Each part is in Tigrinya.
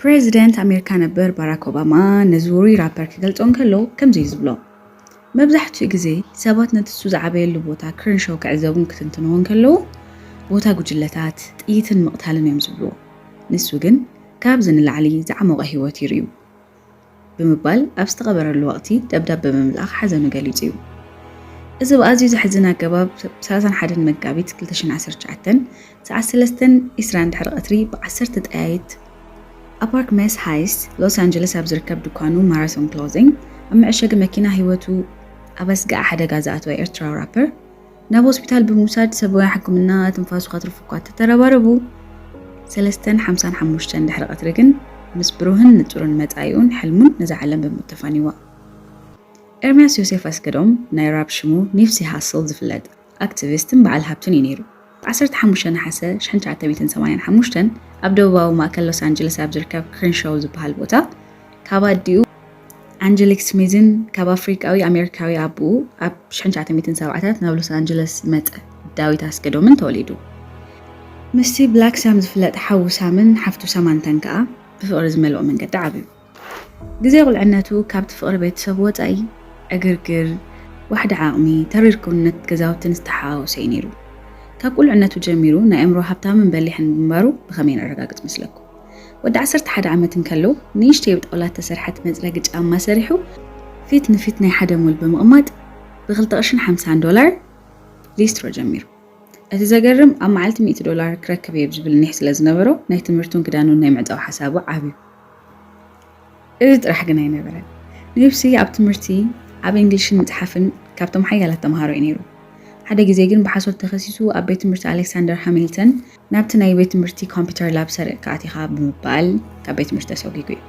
ፕሬዚደንት ኣሜሪካ ነበር ባራክ ኦባማ ነዚ ውሩይ ራፐር ክገልጾ እንከሎ ከምዚ እዩ ዝብሎ። መብዛሕትኡ ግዜ ሰባት ነቲ እሱ ዝዓበየሉ ቦታ ክሪንሾው ክዕዘቡን ክትንትንዎ እንከለዉ፣ ቦታ ጉጅለታት፣ ጥይትን ምቕታልን እዮም ዝብልዎ። ንሱ ግን ካብዚ ንላዕሊ ዝዓሞቐ ህይወት ይርእዩ ብምባል ኣብ ዝተቐበረሉ ወቕቲ ደብዳበ ብምልኣኽ ሓዘኑ ገሊጹ እዩ። እዚ ብኣዝዩ ዘሕዝን ኣገባብ ብ31 መጋቢት 2019 ሰዓት ሰለስተን ዕስራን ድሕሪ ቀትሪ ብ10 ጠያይት ኣብ ፓርክ ሜስ ሃይስት ሎስ ኣንጀለስ ኣብ ዝርከብ ድኳኑ ማራቶን ክሎዚንግ ኣብ መዐሸጊ መኪና ህይወቱ ኣብ ኣስጋኢ ሓደጋ ዝኣተወ ኤርትራዊ ራፐር ናብ ሆስፒታል ብምውሳድ ሰብኣዊ ሕክምና ትንፋሱ ከትርፍ እኳ ተተረባረቡ ሰለስተን ሓምሳን ሓሙሽተን ድሕሪ ቀትሪ ግን ምስ ብሩህን ንጹርን መጻኢኡን ሕልሙን ነዛ ዓለም ብሞት ተፋኒዋ። ኤርምያስ ዮሴፍ ኣስገዶም ናይ ራፕ ሽሙ ኒፕሲ ሃስል ዝፍለጥ ኣክቲቪስትን በዓል ሃብትን እዩ ነይሩ። ብ15 ነሓሰ 1985 ኣብ ደቡባዊ ማእከል ሎስ ኣንጀለስ ኣብ ዝርከብ ክሪንሾው ዝበሃል ቦታ ካብ ኣዲኡ ኣንጀሊክ ስሚዝን ካብ ኣፍሪቃዊ ኣሜሪካዊ ኣቦኡ ኣብ 1970ታት ናብ ሎስ ኣንጀለስ ዝመጸ ዳዊት ኣስገዶምን ተወሊዱ። ምስቲ ብላክ ሳም ዝፍለጥ ሓዉ ሳምን ሓፍቱ ሳማንታን ከኣ ብፍቕሪ ዝመልኦ መንገዲ ዓብዩ። ግዜ ቁልዕነቱ ካብቲ ፍቕሪ ቤተሰቡ ወጻኢ ዕግርግር፣ ዋሕዲ ዓቕሚ፣ ተሪር ክውንነት ገዛውትን ዝተሓዋወሰ እዩ ነይሩ። ካብ ቁልዕነቱ ጀሚሩ ናይ ኣእምሮ ሃብታምን በሊሕን ምንባሩ ብኸመይ ነረጋግጽ መስለኩም? ወዲ 11 ዓመት እንከሎ ንእሽተይ ብጣውላ እተሰርሐት መጽረጊ ጫማ ሰሪሑ ፊት ንፊት ናይ ሓደ ሞል ብምቕማጥ ብ2 ቅርሽን ሓምሳን ዶላር ሊስትሮ ጀሚሩ። እቲ ዘገርም ኣብ መዓልቲ ሚእቲ ዶላር ክረክብ እየ ዝብል ኒሕ ስለ ዝነበሮ ናይ ትምህርቱን ክዳኑን ናይ ምዕጻው ሓሳቡ ዓብዩ። እዚ ጥራሕ ግን ኣይነበረን። ኒፕሲ ኣብ ትምህርቲ ኣብ እንግሊሽን ምጽሓፍን ካብቶም ሓያላት ተምሃሮ እዩ ነይሩ። ሓደ ግዜ ግን ብሓሶት ተኸሲሱ ኣብ ቤት ትምህርቲ ኣሌክሳንደር ሃሚልተን ናብቲ ናይ ቤት ትምህርቲ ኮምፒውተር ላብ ሰሪቕካ ኣቲኻ ብምባል ካብ ቤት ትምህርቲ ተሰጒጉ እዩ።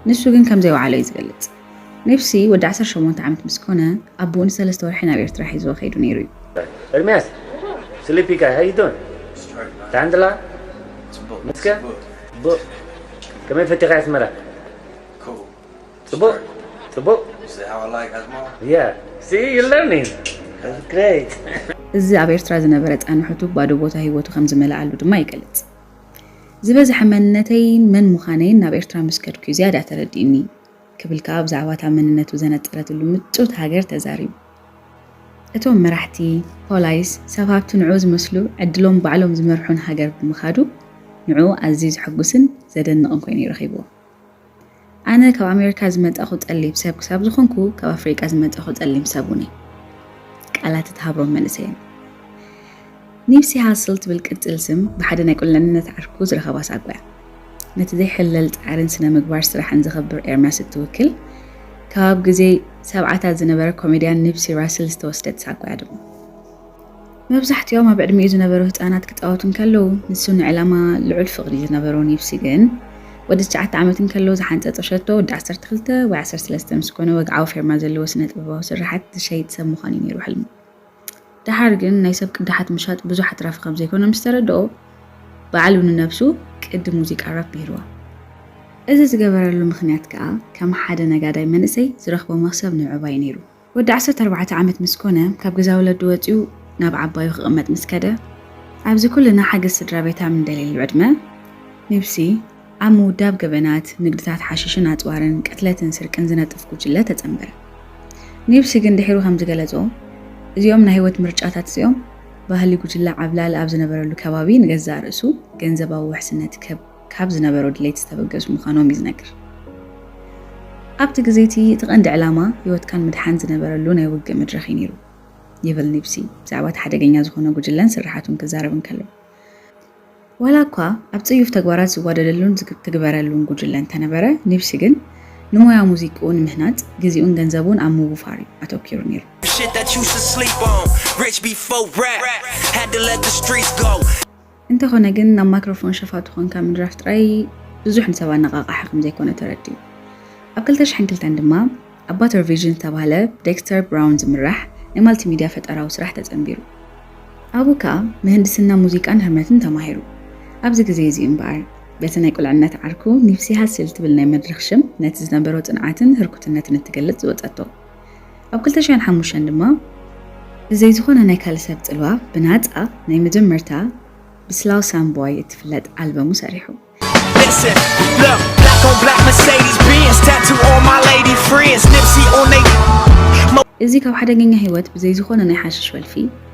ንሱ ግን ከም ዘይወዓሎ እዩ ዝገልጽ። ኒፕሲ ወዲ 18 ዓመት ምስ ኮነ ኣቦኡ ንሰለስተ ወርሒ ናብ ኤርትራ ሒዝዎ ከይዱ ነይሩ እዩ። Ermias, sleepy guy, how you doing? تعندلا? مسكة؟ بو. كمان فتي غاية مرة. Cool. تبو. تبو. You see how I like Asma? Yeah. See, you're learning. That's great. እዚ ኣብ ኤርትራ ዝነበረ ጻንሖቱ ባዶ ቦታ ህይወቱ ከም ዝመልኣሉ ድማ ይገልጽ። ዝበዝሐ መንነተይን መን ምዃነይን ናብ ኤርትራ ምስ ከድኩ እዩ ዝያዳ ተረዲእኒ ክብል ከኣ ብዛዕባ እታ መንነቱ ዘነጸረትሉ ምጭውቲ ሃገር ተዛሪቡ። እቶም መራሕቲ፣ ፖላይስ፣ ሰብ ሃብቲ ንዕኡ ዝመስሉ ዕድሎም ባዕሎም ዝመርሑን ሃገር ብምኻዱ ንዕኡ ኣዝዩ ዘሐጉስን ዘደንቕን ኮይኑ እዩ ረኺብዎ። ኣነ ካብ ኣሜሪካ ዝመጻኹ ጸሊም ሰብ ክሳብ ዝኾንኩ ካብ ኣፍሪቃ ዝመጻኹ ጸሊም ሰብ እውን እየ። ቃላት እቲ ሃብሮም መንእሰይን። ኒፕሲ ሃስል ትብል ቅጽል ስም ብሓደ ናይ ቁልዕነት ዓርኩ ዝረኸባ ሳጓ እያ። ነቲ ዘይሕለል ጻዕርን ስነ ምግባር ስራሕን ዘኸብር ኤርምያስ እትውክል ካብ ኣብ ግዜ ሰብዓታት ዝነበረ ኮሜድያን ኒፕሲ ራስል ዝተወስደት ሳጓ እያ ድማ። መብዛሕትኦም ኣብ ዕድሚኡ ዝነበሩ ህጻናት ክጻወቱ እንከለዉ ንሱ ንዕላማ ልዑል ፍቕሪ ዝነበሮ ኒፕሲ ግን ወዲ ትሽዓተ ዓመት እንከሎ ዝሓንጸጾ ሸቶ ወዲ 12 ወይ 13 ምስ ኮነ ወግዓዊ ፌርማ ዘለዎ ስነ ጥበባዊ ስርሓት ዝሸይጥ ሰብ ምዃን እዩ ነይሩ ሕልሙ። ደሓር ግን ናይ ሰብ ቅዳሓት ምሻጥ ብዙሕ ኣትራፊ ከም ዘይኮነ ምስ ተረድኦ ባዕሉ ንነብሱ ቅዲ ሙዚቃ ራፕ ምሂርዋ። እዚ ዝገበረሉ ምኽንያት ከኣ ከም ሓደ ነጋዳይ መንእሰይ ዝረኽቦ መኽሰብ ንምዕባይ ነይሩ። ወዲ 14 ዓመት ምስ ኮነ ካብ ገዛ ወለዱ ወጺኡ ናብ ዓባዩ ክቕመጥ ምስ ከደ ኣብዚ ኩልና ሓገዝ ስድራ ቤት ኣብ እንደልየሉ ዕድመ ኒፕሲ ኣብ ምውዳብ ገበናት፣ ንግድታት ሓሽሽን ኣጽዋርን፣ ቅትለትን ስርቅን ዝነጥፍ ጉጅለ ተጸንበረ። ኒፕሲ ግን ድሒሩ ከም ዝገለጾ እዚኦም ናይ ህይወት ምርጫታት እዚኦም ባህሊ ጉጅለ ዓብላሊ ኣብ ዝነበረሉ ከባቢ ንገዛእ ርእሱ ገንዘባዊ ውሕስነት ከብ ካብ ዝነበሮ ድሌት ዝተበገሱ ምዃኖም እዩ ዝነግር። ኣብቲ ግዜ እቲ እቲ ቀንዲ ዕላማ ህይወትካን ምድሓን ዝነበረሉ ናይ ውግእ መድረኽ እዩ ነይሩ ይብል ኒፕሲ ብዛዕባ እቲ ሓደገኛ ዝኾነ ጉጅለን ስርሓቱን ክዛረብ እንከሎ ዋላ እኳ ኣብ ጽዩፍ ተግባራት ዝዋደደሉን ዝትግበረሉን ጉጅለ እንተነበረ ኒፕሲ ግን ንሞያ ሙዚቅኡ ንምህናጽ ግዜኡን ገንዘቡን ኣብ ምውፋር እዩ ኣተኪሩ ነይሩ። Shit that you should sleep on. Rich before rap. Had to let the streets go. እንተኾነ ግን ናብ ማይክሮፎን ሸፋቱ ኮንካ ምድራፍ ጥራይ ብዙሕ ንሰብ ኣነቓቓሒ ከም ዘይኮነ ተረዲኡ። ኣብ 2002 ድማ ኣብ ባተር ቪዥን ዝተባህለ ብዴክስተር ብራውን ዝምራሕ ናይ ማልቲሚድያ ፈጠራዊ ስራሕ ተጸንቢሩ። ኣብኡ ከኣ ምህንድስና ሙዚቃን ህርመትን ተማሂሩ። ኣብዚ ግዜ እዚ እምበኣር በቲ ናይ ቁልዕነት ዓርኩ ኒፕሲ ሃስል ትብል ናይ መድረኽ ሽም ነቲ ዝነበሮ ጽንዓትን ህርኩትነትን እትገልጽ ዝወጸቶ። ኣብ 2005 ድማ ብዘይ ዝኾነ ናይ ካልእ ሰብ ጽልዋ ብናጻ ናይ መጀመርታ ብስላው ሳምቦይ እትፍለጥ ኣልበሙ ሰሪሑ። Listen, look, no Black Mercedes Benz, tattoo all my lady friends. Nipsey on they እዚ ካብ ሓደገኛ ህይወት ብዘይ ዝኾነ ናይ ሓሽሽ ወልፊ፣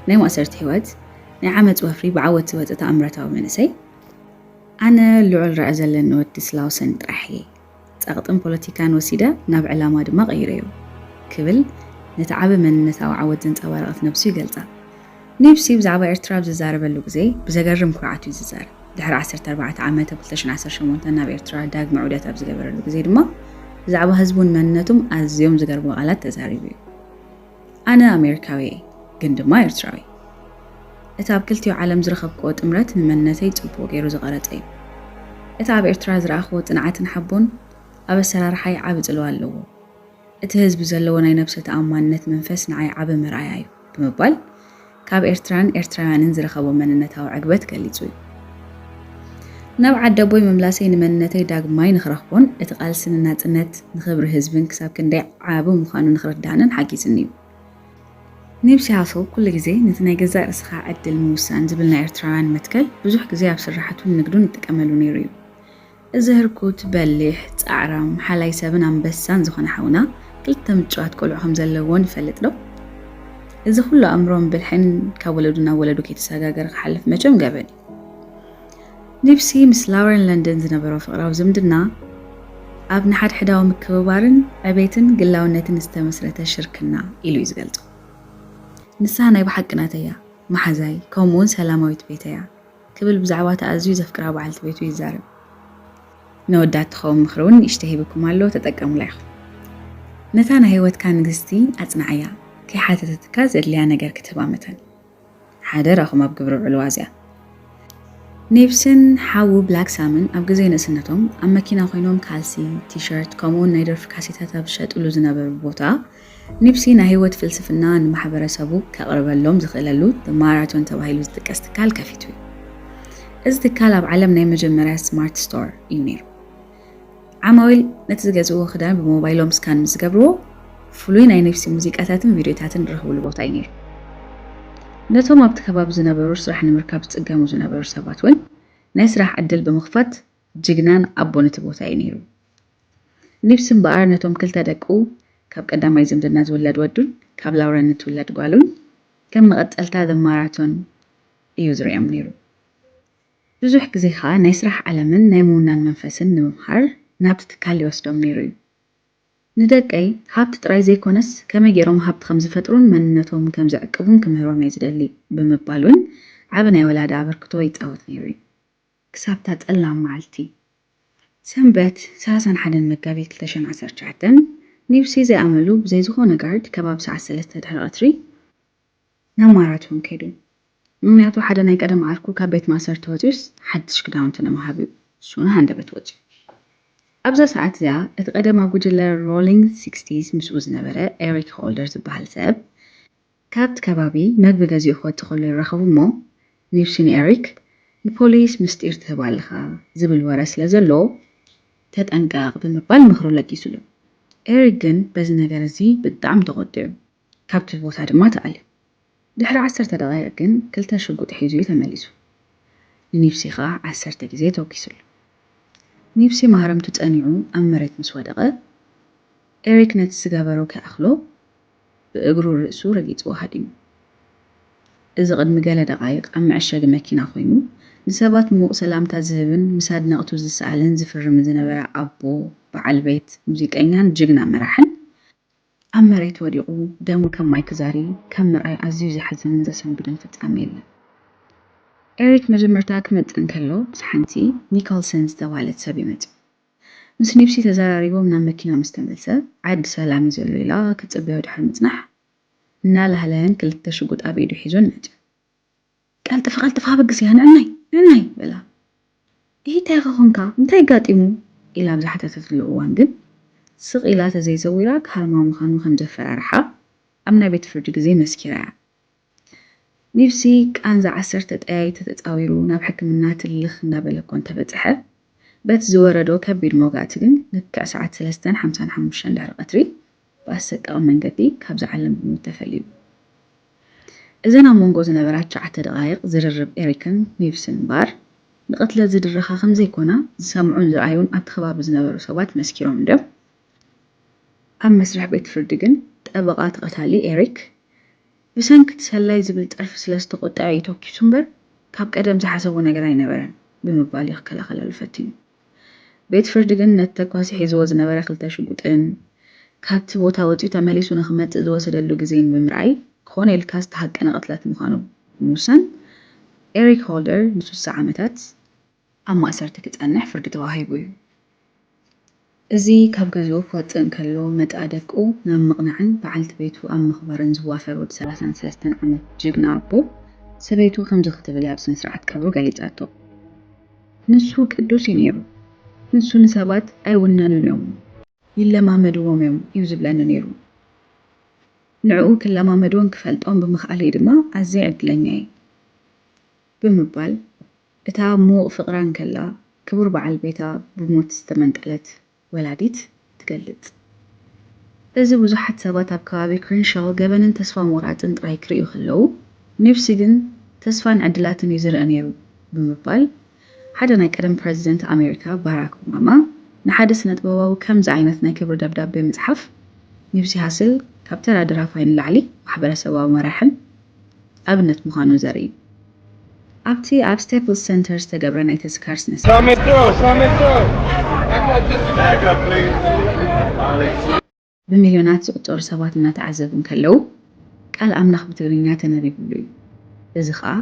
ናይ ማእሰርቲ ህይወት፣ ናይ ዓመፅ ወፍሪ ብዓወት ዝወፀ ተኣምረታዊ መንእሰይ፣ ኣነ ልዑል ርዕ ዘለኒ ወዲ ስላውሰን ጥራሕ እየ። ጸቕጥን ፖለቲካን ወሲደ ናብ ዕላማ ድማ ቀይረዮ ክብል ነቲ ዓቢ መንነታዊ ዓወት ዘንጸባረቐት ነብሱ ይገልጻ። ኒፕሲ ብዛዕባ ኤርትራ ኣብ ዝዛረበሉ ግዜ ብዘገርም ኩርዓት እዩ ዝዛረብ። ድሕሪ ዓሰርተ ኣርባዕተ ዓመት ኣብ ክልተ ሽሕን ዓሰርተ ሸሞንተን ናብ ኤርትራ ዳግመ ዑደት ኣብ ዝገበረሉ ግዜ ድማ ብዛዕባ ህዝቡን መንነቱም ኣዝዮም ዝገርሙ ቃላት ተዛሪቡ እዩ። ኣነ ኣሜሪካዊ እየ፣ ግን ድማ ኤርትራዊ። እቲ ኣብ ክልቲኡ ዓለም ዝረኸብክዎ ጥምረት ንመንነተይ ጽቡቕ ገይሩ ዝቐረጸ እዩ። እቲ ኣብ ኤርትራ ዝረኣኽዎ ጽንዓትን ሓቦን ኣብ ኣሰራርሓይ ዓቢ ጽልዋ ኣለዎ። እቲ ህዝቢ ዘለዎ ናይ ነብሰ ተኣማንነት መንፈስ ንዓይ ዓቢ መርኣያ እዩ ብምባል ካብ ኤርትራን ኤርትራውያንን ዝረኸቦ መንነታዊ ዕግበት ገሊጹ እዩ። ናብ ዓደቦይ ምምላሰይ ንመንነተይ ዳግማይ ንኽረኽቦን እቲ ቃልሲ ንናጽነት ንኽብሪ ህዝብን ክሳብ ክንደይ ዓቢ ምዃኑ ንኽርድኣንን ሓጊዝኒ እዩ። ኒፕሲ ሃስል ኩሉ ግዜ ነቲ ናይ ገዛእ ርእስኻ ዕድል ምውሳን ዝብል ናይ ኤርትራውያን መትከል ብዙሕ ግዜ ኣብ ስራሓቱን ንግዱን ይጥቀመሉ ነይሩ እዩ። እዚ ህርኩት፣ በሊሕ፣ ጻዕራም፣ ሓላይ ሰብን ኣንበሳን ዝኾነ ሓውና ክልተ ምጭዋት ቆልዑ ከም ዘለዎ ንፈልጥ ዶ? እዚ ኩሉ ኣእምሮን ብልሕን ካብ ወለዱ ናብ ወለዱ ከይተሰጋገረ ክሓልፍ መቸም ገበን እዩ። ኒፕሲ ምስ ላውረን ለንደን ዝነበሮ ፍቕራዊ ዝምድና ኣብ ንሓድሕዳዊ ምክብባርን ዕቤትን ግላውነትን ዝተመስረተ ሽርክና ኢሉ እዩ ዝገልጾ። ንሳ ናይ ብሓቂ ናተይ እያ፣ መሓዛይ፣ ከምኡውን ሰላማዊት ቤተይ እያ ክብል ብዛዕባ እታ ኣዝዩ ዘፍቅራ በዓልቲ ቤቱ ይዛረብ። ነወዳት ትኸውን ምኽሪ እውን ንእሽተይ ሂብኩም ኣሎ፣ ተጠቀሙላ ኢኹም። ነታ ናይ ህይወትካ ንግስቲ ኣጽንዓያ፣ ከይሓተተትካ ዘድልያ ነገር ክትህባ መታን። ሓደራኹም ኣብ ግብሪ ውዕልዋ እዚኣ። ኒፕስን ሓዉ ብላክ ሳምን ኣብ ግዜ ንእስነቶም ኣብ መኪና ኮይኖም ካልሲ፣ ቲሸርት፣ ከምኡውን ናይ ደርፊ ካሴታት ኣብ ዝሸጥሉ ዝነበሩ ቦታ፣ ኒፕሲ ናይ ህይወት ፍልስፍና ንማሕበረሰቡ ከቕርበሎም ዝኽእለሉ ማራቶን ተባሂሉ ዝጥቀስ ትካል ከፊቱ እዩ። እዚ ትካል ኣብ ዓለም ናይ መጀመርያ ስማርት ስቶር እዩ ነይሩ። ዓማዊል ነቲ ዝገዝእዎ ክዳን ብሞባይሎም ስካን ምስ ዝገብርዎ፣ ፍሉይ ናይ ኒፕሲ ሙዚቃታትን ቪድዮታትን ዝረኽብሉ ቦታ እዩ ነይሩ። ነቶም ኣብቲ ከባቢ ዝነበሩ ስራሕ ንምርካብ ዝጽገሙ ዝነበሩ ሰባት እውን ናይ ስራሕ ዕድል ብምኽፋት ጅግናን ኣቦ ነቲ ቦታ እዩ ነይሩ። ኒፕሲ እምበኣር ነቶም ክልተ ደቁ፣ ካብ ቀዳማይ ዝምድና ዝውለድ ወዱን ካብ ላውረን እትውለድ ጓሉን፣ ከም መቐጸልታ ዘ ማራቶን እዩ ዝርእዮም ነይሩ። ብዙሕ ግዜ ኸኣ ናይ ስራሕ ዓለምን ናይ ምውናን መንፈስን ንምምሃር ናብቲ ትካል ይወስዶም ነይሩ እዩ። ንደቀይ ሃብቲ ጥራይ ዘይኮነስ ከመይ ገይሮም ሃብቲ ከም ዝፈጥሩን መንነቶም ከም ዝዕቅቡን ክምህሮም እየ ዝደሊ ብምባል እውን ዓቢ ናይ ወላዲ ኣበርክቶ ይጻወት ነይሩ እዩ። ክሳብታ ጸላም መዓልቲ ሰንበት ሰላሳን ሓደን መጋቢት ክልተ ሽሕን ዓሰርተ ትሽዓተን ኒፕሲ ዘይኣመሉ ብዘይ ዝኾነ ጋርድ ከባቢ ሰዓት ሰለስተ ድሕሪ ቀትሪ ናብ ማራቶን ከይዱ። ምኽንያቱ ሓደ ናይ ቀደም ዓርኩ ካብ ቤት ማእሰርቲ ወጺኡስ ሓድሽ ክዳውንቲ ንምሃብ እዩ። እሱ እውን ሃንደበት ወጺኡ። ኣብዛ ሰዓት እዚኣ እቲ ቀደም ኣብ ጉጅለ ሮሊንግ ሲክስቲስ ምስኡ ዝነበረ ኤሪክ ሆልደር ዝበሃል ሰብ ካብቲ ከባቢ መግቢ ገዚኡ ክወጽእ ከሎ ይራኸቡ እሞ ኒፕሲ ንኤሪክ ንፖሊስ ምስጢር ትህብ ኣለኻ ዝብል ወረ ስለ ዘሎ ተጠንቀቕ ብምባል ምኽሩ ለጊሱሉ። ኤሪክ ግን በዚ ነገር እዚ ብጣዕሚ ተቖጢዑ ካብቲ ቦታ ድማ ተኣልዩ። ድሕሪ ዓሰርተ ደቓይቕ ግን ክልተ ሽጉጥ ሒዙ እዩ ተመሊሱ። ንኒፕሲ ኸኣ ዓሰርተ ግዜ ተኩሱሉ። ኒፕሲ ማህረምቱ ጸኒዑ ኣብ መሬት ምስ ወደቐ፣ ኤሪክ ነቲ ዝገበሮ ከይኣኽሎ ብእግሩ ርእሱ ረጊጽዎ ሃዲሙ። እዚ ቅድሚ ገለ ደቓይቕ ኣብ መዐሸጊ መኪና ኮይኑ ንሰባት ምዉቕ ሰላምታ ዝህብን ምስ ኣድነቕቱ ዝሰኣልን ዝፍርምን ዝነበረ ኣቦ፣ በዓል ቤት፣ ሙዚቀኛን ጅግና መራሕን ኣብ መሬት ወዲቑ ደሙ ከም ማይ ክዛሪ ከም ምርኣይ ኣዝዩ ዘሕዝንን ዘሰንብድን ፍጻመ የለን። ኤሪክ መጀመርታ ክመጽእ እንከሎ ምስ ሓንቲ ኒኮልሰን ዝተባህለት ሰብ እዩ መጺኡ። ምስ ኒፕሲ ተዘራሪቦም ናብ መኪና ምስ ተመልሰ ዓዲ ሰላም እዩ ዘሎ ኢላ ክትጽበዮ ድሕሪ ምጽናሕ እናላህለለን ክልተ ሽጉጥ ኣብ ኢዱ ሒዙን መጺኡ። ቀልጥፊ ቀልጥፊ ኣበግስያ ንዕናይ ንዕናይ በላ። ኢሂ እንታይ ኢኻ ኾንካ እንታይ ኣጋጢሙ ኢላ ኣብ ዝሓተተትሉ እዋን ግን ስቕ ኢላ ተዘይዘዊራ ክሃርማ ምዃኑ ከም ዘፈራርሓ ኣብ ናይ ቤት ፍርዲ ግዜ መስኪራ እያ። ኒፕሲ ቃንዛ ዓሰርተ ጠያይቲ ተጻዊሩ ናብ ሕክምና ትልኽ እንዳበለ እኳ እንተበጽሐ በቲ ዝወረዶ ከቢድ መውጋእቲ ግን ልክዕ ሰዓት ሰለስተን ሓምሳን ሓሙሽተን ድሕሪ ቀትሪ ብኣሰቃቒ መንገዲ ካብዛ ዓለም ብሞት ተፈልዩ። እዘን ኣብ መንጎ ዝነበራ ትሽዓተ ደቓይቕ ዝርርብ ኤሪክን ኒፕስን እምበኣር ንቕትለት ዝድረኻ ከም ዘይኮና ዝሰምዑን ዝረኣዩን ኣብቲ ከባቢ ዝነበሩ ሰባት መስኪሮም እንድዮም። ኣብ መስርሕ ቤት ፍርዲ ግን ጠበቓ ተቐታሊ ኤሪክ፣ ብሰንኪ እቲ ሰላይ ዝብል ጥርፊ ስለ ዝተቖጥዐ እዩ ተኲሱ እምበር፣ ካብ ቀደም ዝሓሰቦ ነገር ኣይነበረን ብምባል እዩ ክከላኸለሉ ፈቲኑ። ቤት ፍርዲ ግን ነቲ ተኳሲ ሒዝዎ ዝነበረ ክልተ ሽጉጥን ካብቲ ቦታ ወጺኡ ተመሊሱ ንኽመጽእ ዝወሰደሉ ግዜን ብምርኣይ፣ ኮነ ኢልካ ዝተሃቀነ ቅትለት ምዃኑ ብምውሳን፣ ኤሪክ ሆልደር ንስሳ ዓመታት ኣብ ማእሰርቲ ክጸንሕ ፍርዲ ተዋሂቡ እዩ። እዚ ካብ ገዝኡ ክወጽእ እንከሎ፣ መጣ ደቁ ናብ ምቕናዕን በዓልቲ ቤቱ ኣብ ምኽባርን ዝዋፈር ወዲ ሰላሳን ሰለስተን ዓመት ጅግና ኣቦ፣ ሰበይቱ ከምዚ ክትብል ኣብ ስነ ስርዓት ቀብሩ ገሊጻቶ። "ንሱ ቅዱስ እዩ ነይሩ። ንሱ ንሰባት ኣይውነኑን እዮም፣ ይለማመድዎም እዮም" እዩ ዝብለኒ ነይሩ። ንዕኡ ክለማመድዎን ክፈልጦን ብምኽኣለይ ድማ ኣዝየ ዕድለኛ እየ ብምባል፣ እታ ምዉቕ ፍቕራ እንከላ ክቡር በዓል ቤታ ብሞት ዝተመንጠለት ወላዲት ትገልጽ። እዚ ብዙሓት ሰባት ኣብ ከባቢ ክሪንሻው ገበንን ተስፋ ምቑራጽን ጥራይ ክርእዩ ከለዉ፣ ኒፕሲ ግን ተስፋን ዕድላትን እዩ ዝርኢ ነይሩ ብምባል፣ ሓደ ናይ ቀደም ፕረዚደንት ኣሜሪካ ባራክ ኦባማ ንሓደ ስነ ጥበባዊ ከምዚ ዓይነት ናይ ክብሪ ደብዳቤ ምጽሓፍ፣ ኒፕሲ ሃስል ካብ ተራ ደራፋይ ንላዕሊ ማሕበረሰባዊ መራሕን ኣብነት ምዃኑ ዘርኢ እዩ። ኣብቲ ኣብ ስቴፕልስ ሰንተር ዝተገብረ ናይ ተዝካር ስነ ስርዓት፣ Slam it through, slam it through. Back up, just back up, please. ብሚልዮናት ዝቑጸሩ ሰባት እናተዓዘቡ እንከለዉ፣ ቃል ኣምላኽ ብትግርኛ ተነቢብሉ እዩ። እዚ ኸኣ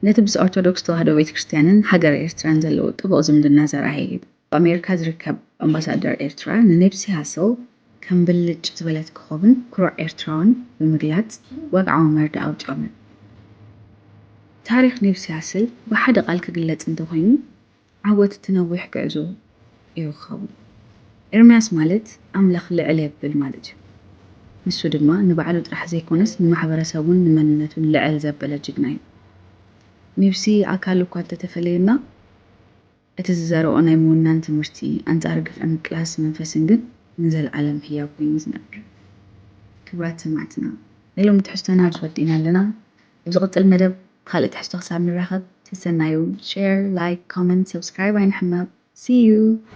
ነቲ ምስ ኦርቶዶክስ ተዋህዶ ቤተ ክርስቲያንን ሃገረ ኤርትራን ዘለዎ ጥቡቕ ዝምድና ዘርኣየ እዩ። ኣብ ኣሜሪካ ዝርከብ ኣምባሳደር ኤርትራ ንኔፕሲ ሃስል ከም ብልጭ ዝበለት ኮኾብን ኩሩዕ ኤርትራውን ብምግላጽ ወግዓዊ መርድእ ኣውጺኦምን። ታሪኽ ኔፕሲ ሃስል ብሓደ ቃል ክግለጽ እንተኾይኑ፣ ዓወት እቲ ነዊሕ ጉዕዞ እዩ ክኸውን። ኤርምያስ ማለት ኣምላኽ ልዕል የብል ማለት እዩ። ንሱ ድማ ንባዕሉ ጥራሕ ዘይኮነስ ንማሕበረሰቡን ንመንነቱን ልዕል ዘበለ ጅግና እዩ። ኔፕሲ ኣካሉ እኳ እንተተፈለየና፣ እቲ ዝዘረኦ ናይ ምውናን ትምህርቲ ኣንጻር ግፍዒ ምቅላስ መንፈስን ግን ንዘለኣለም ህያው ኮይኑ ዝነብር። ክቡራት ሰማዕትና፣ ናይ ሎሚ ትሕዝቶና ኣብዚ ወዲእና ኣለና። ኣብ ዝቕጽል መደብ ካልእ ትሕዝቶ ክሳብ ንራኸብ፣ ሰሰናዩ። ሼር፣ ላይክ፣ ኮመንት፣ ሰብስክራይብ ኣይንሕመቕ። See you!